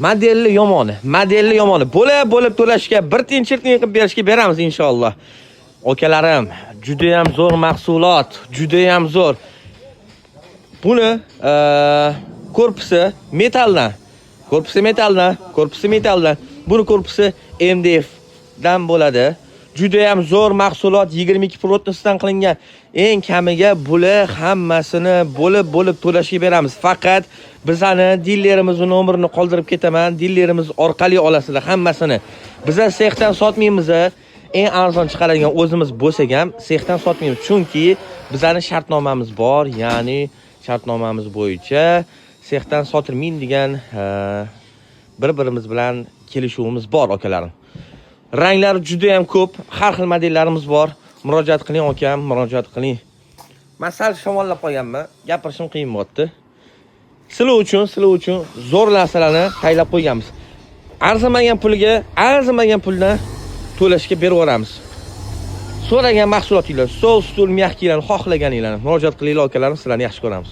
Modelli yomoni, modelli yomoni. Bo'lib bo'lib to'lashga, bir tiyin chirtin qilib berishga beramiz inshaalloh. Akalarim, juda ham zo'r mahsulot, juda ham zo'r. Buni korpusi metalldan. Korpusi metalldan, korpusi metalldan. Buni korpusi MDF dan bo'ladi. Juda ham zo'r mahsulot, 22 плотность dan qilingan. Eng kamiga bular hammasini bo'lib bo'lib to'lashga beramiz. Faqat bizani dilerimizni nomerini qoldirib ketaman. Dilerimiz orqali olasizlar hammasini. Biza sexdan sotmaymiz. Eng arzon chiqaradigan o'zimiz bo'lsak ham sexdan sotmaymiz. Chunki bizani shartnomamiz bor, ya'ni shartnomamiz bo'yicha sexdan sotilmaydi degan bir-birimiz bilan kelishuvimiz bor, akalarim. Ranglari juda ham ko'p, har xil modellarimiz bor. Murojaat qiling, akam, murojaat qiling. Men sal shamollab qolganman, gapirishim qiyin bo'lyapti. Sizlar uchun zo'r narsalarni tayyorlab qo'yganmiz. Arzimagan pulga, arzimagan puldan to'lashga berib yuboramiz. So'ragan mahsulotinglar, stol, stul, мягкий larni xohlaganinglarni murojaat qilinglar, akalarim, sizlarni yaxshi ko'ramiz.